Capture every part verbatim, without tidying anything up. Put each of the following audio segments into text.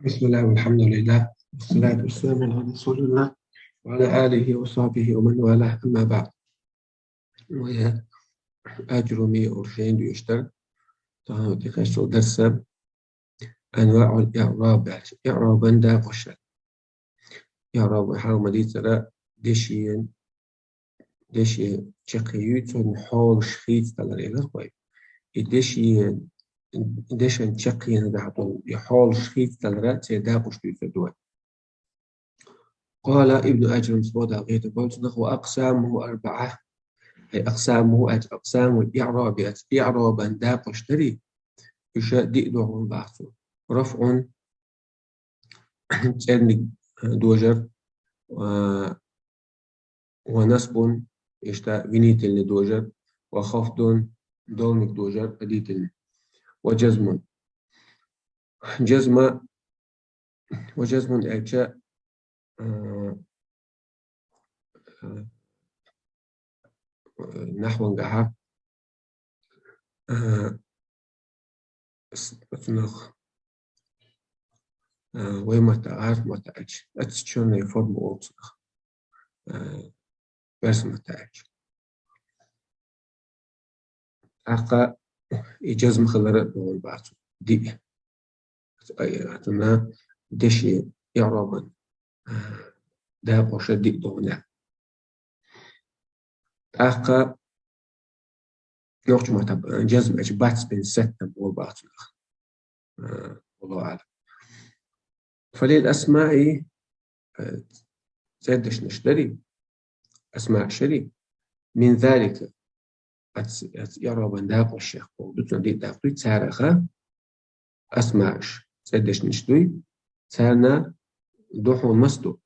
بسم الله والحمد لله والصلاة والسلام على رسول الله وعلى آله وصحبه ومن والاه، أما بعد. Вай Аджруми уршен дуьштар, тахана тӀехьашцул дарса, أنواع الإعراب, иӀрабан дакъош. ИӀраб хьалха ма дийцара дешен, дешен чаккхе юй, цун хьолаш хийцадалар элар вай. И дешен, дешан чаккхенагахь долу и хьолаш хийцадалар, церан дакъош дуьйцур ду вай. قال ابن أجرم, сбода гӀета болчунах, وأقسامه أربعة. أي أقسامه, أقسام الإعراب, иӀрабан дакъош дарий, уьш диъ ду хьуна боху цо. رفع, цӀерниг дожар, а, ونصب, иштта винительный дожар, وخفض, долниг дожар, родительный, وجزم. Джазма, وجزم аьлча, а, а, нахьвангахьа, а, с-, цунах, а, вай матта, гӀарб матта аьлча, отсечённая форма олу цунах. А, оьрсийн матта аьлча. ТӀаккха и джазм хилар а догӀун бацу. Диъ. Ай, атана деши иӀрабан, а, дакъоша диъ догӀун. ТӀаккха нохча матта, а, джазм аьлча бац бен сеттам болу бацунах. А, والله أعلم. فللأسماء, а, цӀердешнаш дарий, асмаъ шарий, من ذلك, ац, ац иӀрабан дакъош шех болу ду, цунна диъ дакъа дуй, цараха асмаъш, цӀердешнаш дуй, царна ду хьуна мас ду.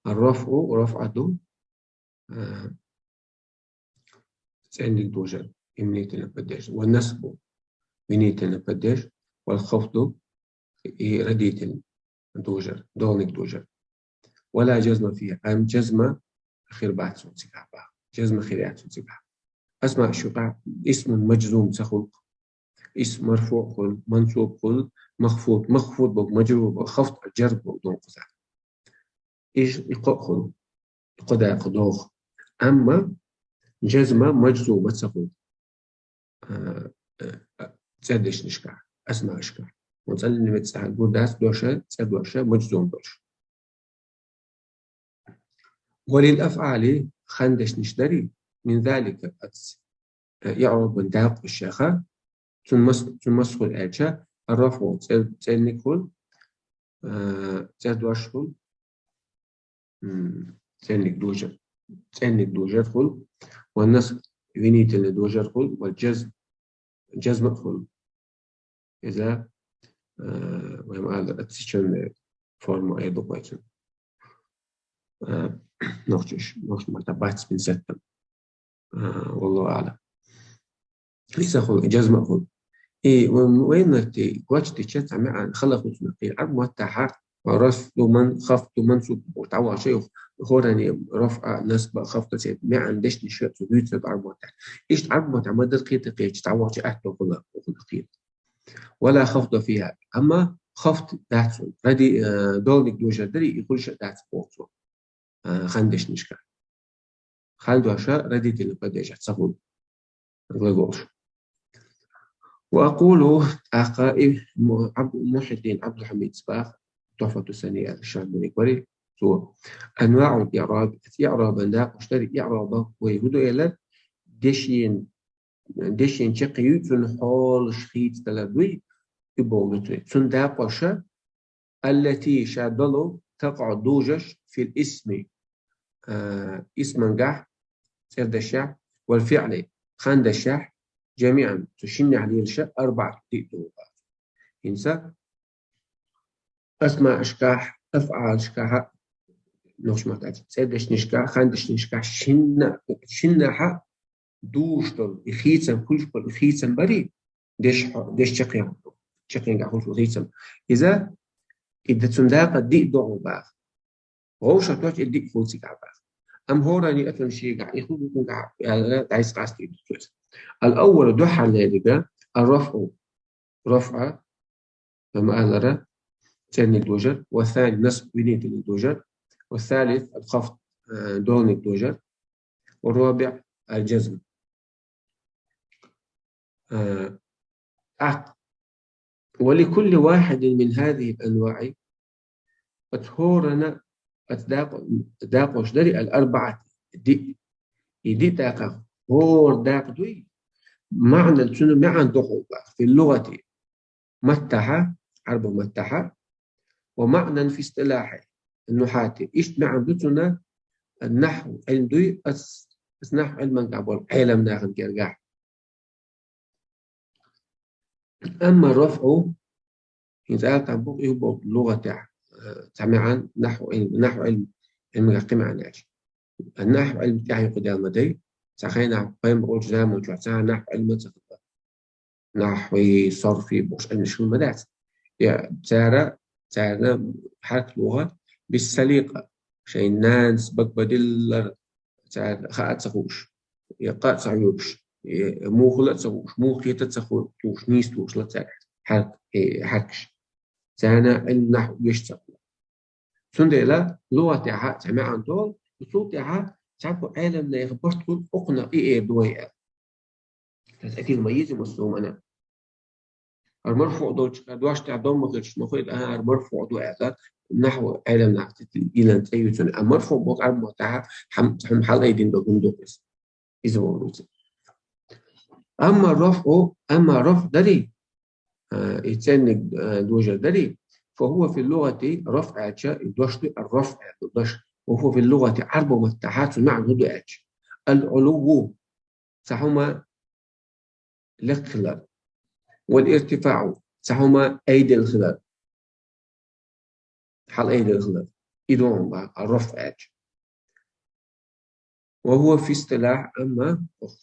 الرفع, рафъа ду, а, цӀерниг дожар, именительный падеж, والنصب, винительный падеж, والخفض, и родительный дожар, долниг дожар. ولا جزم فيها, амма джазма хир бац цуьнан цигахь баха. Джазма хир яц цуьнан цигахь. Асмаъ шуьгахь اسم مجزوم ца хуьлу. Исм марфуъ хуьлу, мансуб хуьлу, махфуд. Махфуд боху маджрур боху, хафд а джар боху дон кхузахь. Иш и кхо а хуьлу, и кхо дакъа догӀу. Амма джазма, маджзума ца хуьлу, а, а, цӀердешнашкахь, асмаъшкахь. Вон цӀанлина вецахь гур дац доша, цӀердоша, маджзум доша. وللأفعال, хандешнаш дарий, من ذلك, ац, а, иӀрабан дакъош шеха, цун мас-, цун мас хуьлу аьлча, الرفع, цӀер-, цӀерниг хуьлу, а, цӀердош хуьлу, м, цӀерниг дожар, цӀерниг дожар хуьлу, والنصب, винительный дожар хуьлу, والجزم, джазма а хуьлу. Иза, а, вай ма аллара, отсечённая форма эр ду вай цунна. А, нохчаш, нохча матта бац бен сеттам. А, والله أعلم. Иза хуьлу, джазма а хуьлу. И вай, вайна тӀе гочдича цхьа маьӀна хала хуьлу цунах. И Ӏарб маттахьа рафъу ман-, хафду мансуб боху дӀавахча юха, хӀоранна рафъа, насба, хафда церан маьӀна дешнаш цо дуьйцур ду Ӏарб маттахь. Иштта Ӏарб маттахь ма-дарра кхета кхеча дӀавахча аьтто хуьлу, хуьлу кхета. ولا خفض فيها. Амма хафд дац цунна. Ради-, э, долниг дожар дарий, и хуьлуш а дац боху цо. Э, хандешнашка. Хандоша родительный падежа ца хуьлу глаголаш. وأقول, тӀаккха и Му-, Аб-, Мухьиддин Абдулхьамидас баха, Тухфату Санийя шарх дерг вари, цо: أنواع الإعراب, иӀрабан дакъош дарий, иӀраба вай хӀун ду элира, дешен, дешен чаккхе юй, цуьнан хьолаш хийцадалар дуй, и боху цо. Цуьнан дакъоша, التي, ша долу, تقع, дужаш, في الاسم, а, исмангахь, цӀердашехь, والفعل, хандашехь, جميعا, цу шиннехь лелаша, أربعة, диъ долу боху. ХӀинца асмаъашкахь, афъалашкахь, нохча маттахь, цӀердешнашкахь, хандешнашкахь, шинна-, шиннахьа душ долу, и хийцам, хуьлуш болу, и хийцам барий, деш хьо-, деш чаккхе, чаккхенгахь хуьлуш болу хийцам. Иза, и да цуьнан дакъа диъ догӀу баха. Вовшах точ и диъ хуьлу цигахь баха. Амма хӀоранна а цуьнан шегахь, и хуьлу цуьнгахь, аьлла, дӀайса къастийна ду цо иза. الأول, дуьххьарлерниг, الرفع, рафъа, ма-аллара, цӀениг дожар, والثاني النصب, винительный дожар, والثالث الخفض, э, доланиг дожар, والرابع الجزم. Э, а, ولكل واحد من هذه الأنواع, оцу хӀоранна, оцу дакъо-, дакъош дарий, الأربعة, диъ. И диъ дакъа, хӀора дакъа дуй, معنى, цуьнан маьӀна ду хьуна, في اللغة, маттахь, Ӏарбойн маттахь, ومعنى في اصطلاح النحاة. Иштта маьӀна ду цуьнан, нахьв Ӏилма дуй, ас, ас нахьв Ӏилманехь болу Ӏеламнахана гергахь. أما الرفع, хӀинца аьлла тхан бу-, и бу лугӀатехь, э, цхьа маьӀна, нахьв Ӏилма, нахьв Ӏилма, Ӏилманехь кхин маьӀна яц. Нахьв Ӏилма тӀехь юкъа дел ма дай, цхьа хенахь пайхамар волчу заманчохь цхьа нахьв Ӏилма ца хилла. Нахьви, сарфи бохуш Ӏилмаш хилла ма дац. Я, цара, царна хьарк лугӀа, بالسليقة, шайн нанас бага-бадиллар, цара хаа а ца хууш, я къа а ца хьоьгуш, я муха хила а ца хууш, муха хета а ца ху-, тухуш, нийса тухуш ла цара хьарк, э, хьаркаш. Царна Ӏилма, нахьв веш ца хууш. Цундела лугӀатехь цхьа маьӀна долу, цул тӀаьхьа цхьаболу Ӏеламнехан барт хуьлу, окхунах и эр ду вай аьлла. Аса тӀе ма йизи массо а хӀуманна. ХӀара марфуъ долчу, дош тӀехь домма хилча ма хуьлу, аха, хӀара марфуъ ду аьлла, нахьв Ӏеламнах йиллина цӀе ю цуьнан. А марфуъ боху Ӏарбойн маттахь хьан-, хьуна хьалаайдина долу хӀума ду иза. Иза вон вуьйцу. أما الرفع, амма рафӀ дарий, а, и цӀенниг, а, дожар дарий, فهو في اللغة, рафӀ аьлча, и дош ду, الرفع аьлла дош. وهو في اللغة, Ӏарбойн маттахь цуьнан маьӀна хӀун ду аьлча: العلو, цхьа хӀума лекха хилар. والارتفاع, цхьа хӀума айделла хилар. Хьала айделла хилар. И ду хьуна боху, а, рафӀ аьлча. وهو في اصطلاح, амма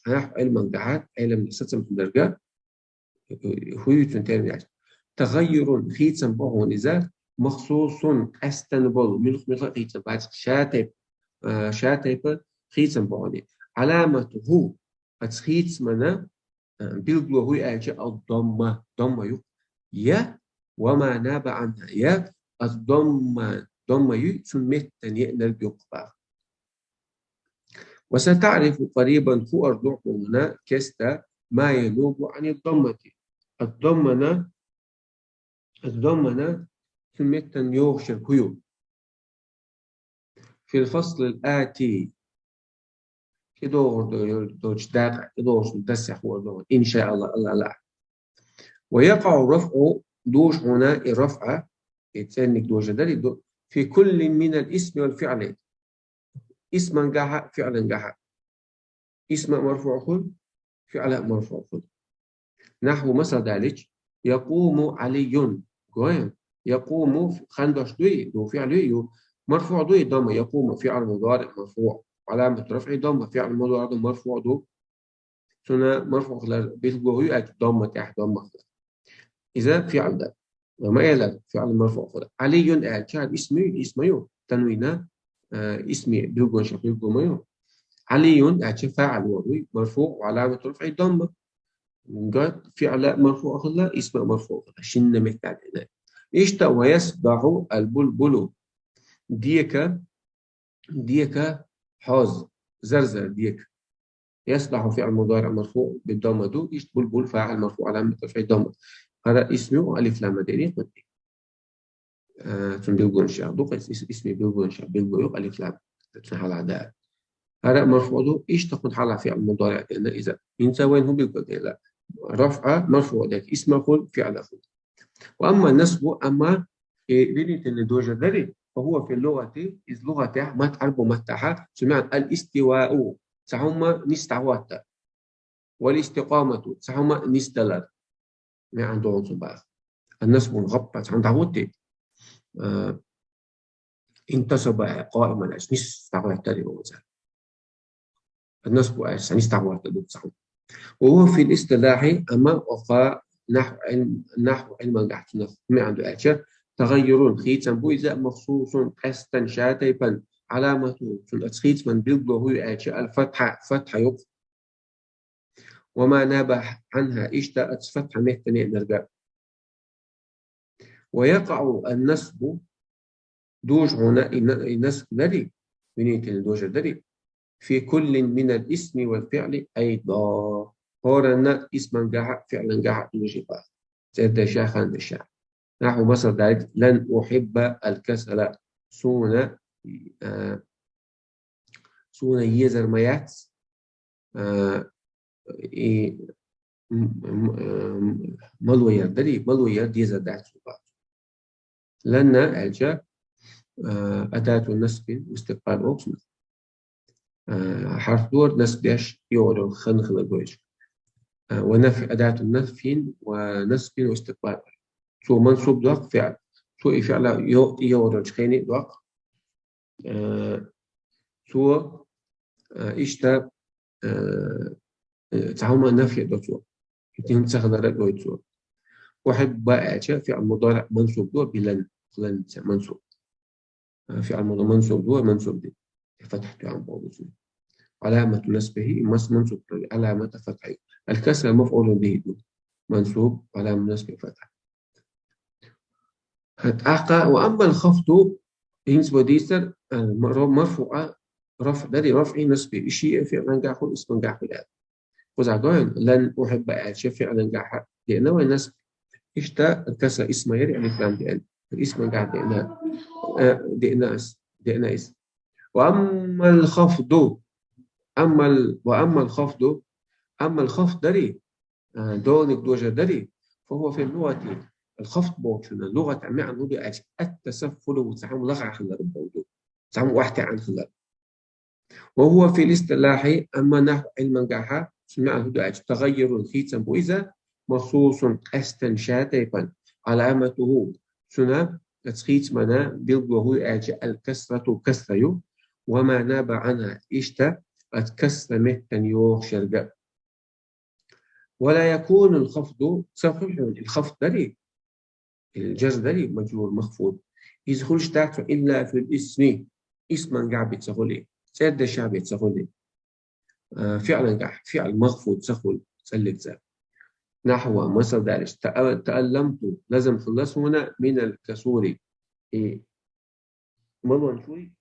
нахьв Ӏилманехь, Ӏеламнехан сацам хиларга, хӀун ю цуьнан термин аьлча: تغير, хийцам боху хьуна иза, مخصوص, къаьстина болу, муьлхха-муьлхха а хийцам бац, ша тайпа, а, ша тайпа хийцам боху хьуна. علامته, оцу хийцаман, а, билгало хӀун ю аьлча, الضمة, домма ю. Я, وما ناب عنها, я, оцу домма, домма ю, цуьнан меттана еънарг ю боху. وستعرف قريبا, хуур ду хьуна кеста, ما ينوب عن الضمة. Оцу доммана, оцу доммана цуьнан меттана йогӀуш ерг хӀун ю. في الفصل الآتي. КӀидогӀур до-, долчу дакъа, кӀидогӀучу дарсехь хуур ду хьуна, إن شاء الله, АллахӀ лаахь. ويقع الرفع, дужу хьуна и рафӀ, и цӀенниг дожар дарий ду, في كل من الاسم والفعل. Исмангахь а, фиълангахь а. Исма а марфуъ хуьлу, фиъла а марфуъ хуьлу. نحو, масал далийча: يقوم علي. Гой? يقوم, хан дош дуй, ду фиъл ю, ю. Марфуъ дуй, домма, يقوم, фиъл мудариъ марфуъ. علامة رفعه ضمة, фиъл мудариъ ду, марфуъ ду. Цуьнан марфуъ хилар билгало хӀун ю аьлча, домма тӀехь, домма хилар. Иза фиъл ду. Ма элира, фиъл марфуъ хилар. علي аьлча, исм ю, исма ю, танвина, э, исми билгалонех билгало ма ю. علي аьлча, фаъил ву, марфуъ, وعلامة رفعه ضمة. Гой, фиъла марфуъ хилла, исма марфуъ хилла. Шинна меттахь дина. Иштта: ويصدح البلبل. Дека, дека хьоза, зарзар дека. يصدح فعل مضارع مرفوع بالضمة ду, иштта بلبل فاعل مرفوع علامة رفعه ضمة. ХӀара исм ю, алиф лам ма дерий кхунна. Э, цуьнан билгалонех ду, кхин ис-, исми билгалонех билгало ю алиф лам. Цуьнан хьалха дар. ХӀара марфуъ ду, иштта кхунна хьалха фиъл мудариъ дина иза. ХӀинца вайна хӀун билгало делла? РафӀа марфуъ дерг, исма хуьлу, фиъла хуьлу. وأما النصب, амма и винительный дожар дарий, فهو في اللغة, иза лугӀатехь, мат-, Ӏарбойн маттахь, цуьнан маьӀна: الاستواء, цхьа хӀума нийса дӀахӀотта. والاستقامة, цхьа хӀума нийса далар. МаьӀна ду хьуна цуьнан боху. النصب, гӀаппа, цхьа хӀума дӀахӀоттий. Э, انتصب, э, قائما, аьлча, нийса дӀахӀоттар ю иза. النصب аьлча, нийса дӀахӀоттар ду цхьа хӀума. وهو في الاصطلاح, амма оха нахьв Ӏилм-, нахьв Ӏилмангахь цуьнан маьӀна ду аьлча, تغير, хийцам бу иза, مخصوص, къаьстина, ша тайпана, علامته, цуьнан оцу хийцаман билгало хӀун ю аьлча, الفتحة, фатхьа ю. وما ناب عنها, иштта оцу фатхьан меттана еънарг. ويقع النصب, дожар хьона и на-, и насб дарий, винительный дожар дарий, في كل من الاسم والفعل أيضا. ХӀоранна исмангахьа, фиӀлангахьа дожар ба. ЦӀердеша, хандеша. نحو, масал даьд: لن أحب الكسل. Сона, а, сона езар ма яц, а, и м-, м-, м-, мало яр дарий, мало яр дезар дац цо. لن аьлча, а, أداة نصب واستقبال оал цунах. А, хьарф дора насб деш, йоӀарал хан хила гойча. А, ونفي أداة نفي ونصب واستقبال. Цо мансуб доаккх фиӀл. Цо и фиӀл йо-, йоӀаралча хене доаккх. Э, цо, э, иштта, э, э, цхьа хӀума нафи до цо. Итин ца хилар гой цо. أحب аьлча, фиӀл мудариӀ мансуб ду, بلن, لن ца мансуб. Э, фиӀл мудариӀ мансуб ду, мансуб ди. Фатхьа тоам болу цо. علامة نصبه, мас-, мансуб ду, علامة فتحه. الكسر مفعول به ду. Мансуб, علامة نصبه فتحة. ТӀаккха, وأما الخفض, хӀинца бо дийцар, а, мар-, марфуӀа, рафӀ дарий, рафӀи насби, и шиъ фиӀлангахьа хул, исмангахьа хул аьлла. Кхузахь дойн, لن أحب аьлча, фиӀлангахьа деана вай насб. Иштта касра исма яри алиф лам деана. Исмангахьа деана, э, деана ас, деана ис. وأما الخفض, أما ال-, وأما الخفض, амма ал-хафд дарий, а, доланиг дожар дарий, فهو في اللغة, ал-хафд бохучун лугӀата маьӀна хӀун ду аьлча, ат-тасаффулу, цхьа хӀума лакхахь хилар боху ду. Цхьа хӀума охьатаьӀна хилар. وهو في الاصطلاح, амма нахьван Ӏилмангахьа, цун маьӀна хӀун ду аьлча, تغير хийцам бу иза, مخصوص къаьстина ша тайпана, علامته, цуьнан, оцу хийцаман билгало хӀун ю аьлча, الكسرة, касра ю, وما ناب عنها, иштта оцу касра меттана йогӀуш ерг а. ولا يكون الخفض, ца хуьлу хьуна и хафд дарий, и джазм дарий, маджрур, махфуд. Иза хуьлуш дац хьуна إلا في الاسم, исмангахь бен ца хуьлий, цӀердешахь бен ца хуьлий. А, фиӀлангахь, фиӀл махфуд ца хуьлу, цӀаллиг цӀа. نحو, масал далаш, تأ-, تألمت, лазам хилла суна, من الكسول. И малончуй,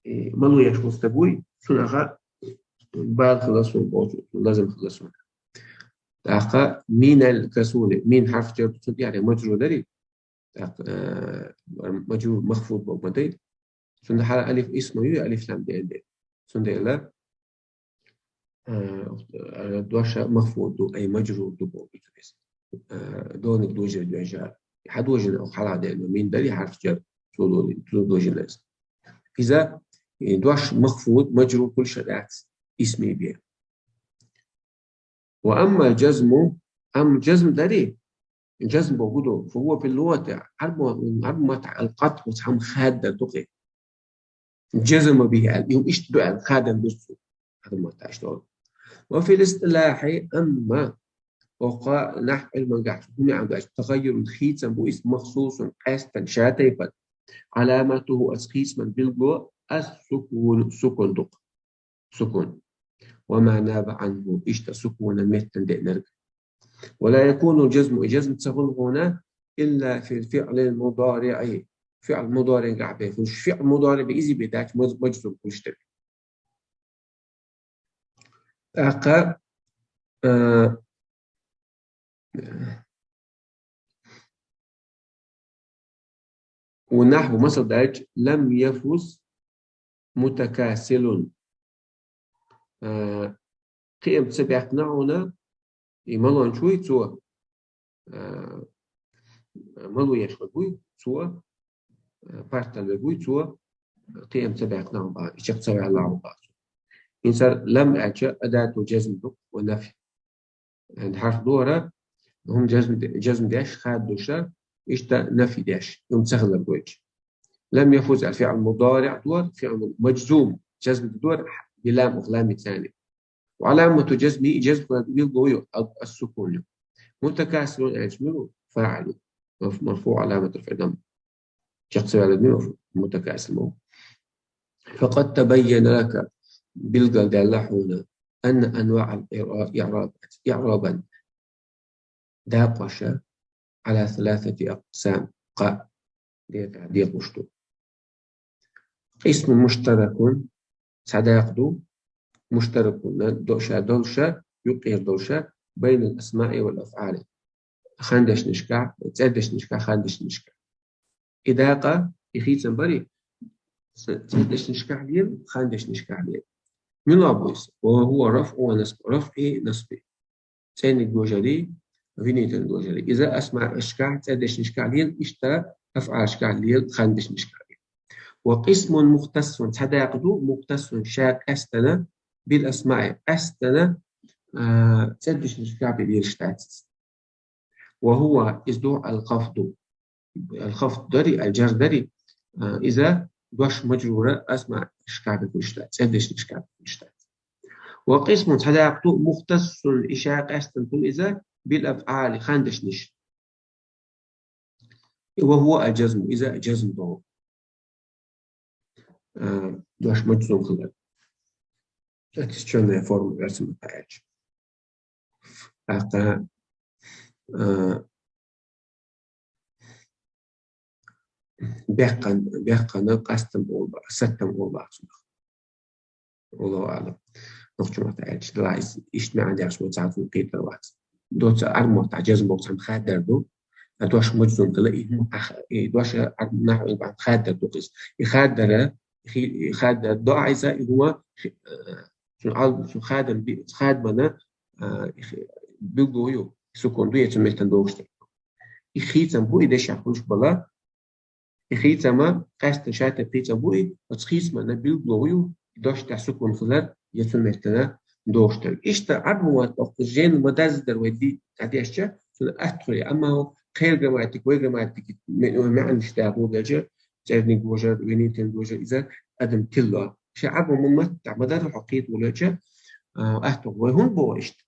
э, мало еш ву стаг вуй, цунах бала хилла суна боху, лазам хилла суна. ТӀаккха من الكسول, мин хьарф джар, цунна тӀехьа маджрур дарий? ТӀаккха, э, маджрур махфуд боху ма дай. Цунна хьала алиф исма ю, алиф лам деана де. Цундела, э, э, дош махфуд ду, ай маджрур ду боху иза. Э, доланиг дожар доьжа. Хьадожина хьала деана, мин дарий хьарф джар, цо долу, цо дожина иза. Иза, э, дош махфуд, маджрур хуьлуш дац, исме бен. وأما الجزم, амма джазм дарий, джазм боху ду, فهو في اللغة, Ӏарбо-, Ӏарбу маттахь القطع, цхьа хӀума хадар ду кхин. جزم به аьлла, и хӀума иштта ду аьлла, хадан ду цо. Ӏарбу маттахь иштта олу. وفي الاصطلاح, амма, оха нахьван Ӏилмангахь хӀума ян дац, تغير хийцам бу иза, مخصوص къаьстина ша тайпана, علامته, оцу хийцаман билгало, السكون, сукун ду-кх. Сукун. وما ناب عنه, иштта сукунан меттана деанарг. ولا يكون الجزم, и джазм ца хуьлу хьуна, إلا في الفعل المضارع. ФиӀл мудариӀгахь бен хуьлуш, фиӀл мудариӀ бен иза бен дац, маж-, маджзум хуьлуш дерг. ТӀаккха, а, ونحو, масал даьлча, لم يفز متكاسل. А, кхиам ца баьккхина хьуна, и малончуй цо, а, мало еш верг вуй цо, а, партал верг вуй цо, кхиам ца баьккхина хьуна бах, и чекх ца ваьлла хьуна бах цо. ХӀинца لم аьлча أداة جزم ду ва نفي. Хьарф дора, хӀума джазм де-, джазм деш, хаддуша, иштта нафи деш, хӀума ца хилар гойтуш. لم يفز الفعل المضارع дора, фиӀл муд-, маджзум, джазм дора, билам, ухламицани. وعلامة جزمه, и джазм хилар билгало ю, ас-, السكون ю. متكاسل аьлча мила ву? فاعل. مرف-, مرفوع علامة رفعه ضمة. Чекх ца ваьлла мила ву? متكاسل ма ву. فقد تبين لك, билгалдаьлла хьуна, أن أنواع الإعراب, إعرابا, дакъоша, على ثلاثة أقسام, дакъа дета декъуш ду. Къисму муштаракун, цхьа дакъа ду, муштаракун, доша долуша, юкъера долуша, байнал асмаи вал афъали. Хандешнашка, цӀердешнашка, хандешнашка. И дакъа, и хийцам бари, цӀердешнашка лел, хандешнашка лел. Мила буйс, ва хуа рафъу ва насб, рафъи насби. ЦӀерниг дожари, винительный дожари. Иза асмаашка, цӀердешнашка лел, иштта афъалашка лел, хандешнашка лел. Ва къисмун мухтассун, цхьа дакъа ду, мухтассун, ша къаьстана, бил асмаи, къаьстана, а, цӀердешнашка бе лелаш дац. Ва хуа, из ду аль-хафду. Аль-хафд дари, аль-джар дари, а, иза дош мажрура асмаашка бе хуьлуш дац, цӀердешнашка бе хуьлуш дац. Ва къисмун, цхьа дакъа ду, мухтассун, и ша къаьстана ду иза, бил афъали, хандешнаш. Ва хуа аль-джазму, иза джазм ду. А, дош мажзум хилар. Отрицательная форма верца ма таьлча. ТӀаккха, а, беккъан-, беккъана къастам олу ба-, саттам олу баха цунах. Аллаху аълам. Нохчо ма таьлча, далай иштта маьӀна деш ву цхьа хӀума кхетар вац. Доцца Ӏарбо мотт тӀа джазм боху цхьа хаддар ду. А дош мажзум хила, и хӀума ах-, и дош Ӏарбо нахьван бан хаддар ду кхиз. И хаддара, хи-, и хаддар доӀайса, и хӀума хи-, э, цун ал-, цун хадам би-, хадмана, а, и хи-, билгало ю, сукун ду, я цу меттан догуш дерг. И хийцам бу, и дешах хуьлуш бала, и хийцама, къаьстан шатта хийцам бу и, оцу хийцамана билгало ю, дош тӀехь сукун хилар, я цу меттана догуш дерг. Иштта Ӏарбо мотт оккху жен ма даздар вай ди-, дӀадешча, цуьнан атта хуьлу. Амма кхеран грамматика, вай грамматика, ме-, маьӀнаш дакъа ву делча, цӀерниг дожар, винительный дожар, иза адам тилла. Ша Ӏарбо ма-, мотт тӀехь ма дарра хьо кхета волча, а, атта вай хӀунда боху иштта?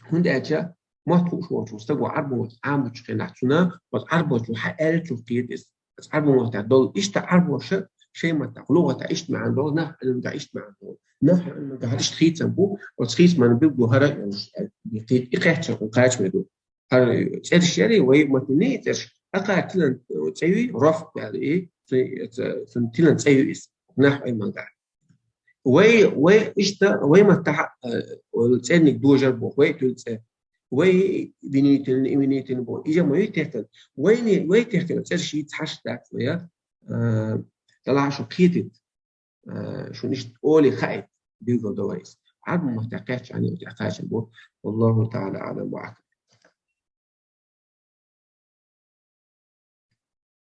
ХӀунда аьлча мотт хууш волчу стага Ӏарбо мотт Ӏамочу хенахь цунна, оцу Ӏарбочо хьан аьллачух кхета иза. Оцу Ӏарбо маттахь долу иштта Ӏарбоша шайн маттахь, лугӀатахь иштта маьӀна долу, нахьван Ӏилманехь иштта маьӀна долу. Нахьван Ӏилманехь иштта хийцам бу, оцу хийцаман билгало хӀара а йолуш, и кхет-, и кхетча кхачаме ду. ХӀара цӀерш яри, вай маттахь и цӀерш, акхар тилан цӀе ю, рафъ аьлла и, цу-, цу-, цуьнан тилан цӀе ю иза, нахьван Ӏилманехь. Вай, вай иштта, вай маттахь, э, цӀерниг дожар боху, вай тилан цӀе. Вай винительный, именительный боху. Иза ма ю техкан. Вайни, вай техкан цӀерш йийца хьаш дац вай, э, далахь шу кхетийта. Э, шуна иштта олий хаийта, билггал до вай иза. Ӏарбо маттахь кхаьчча, ани, кхаьчна бу. Валлаху таӀала аӀлам ва ахкам.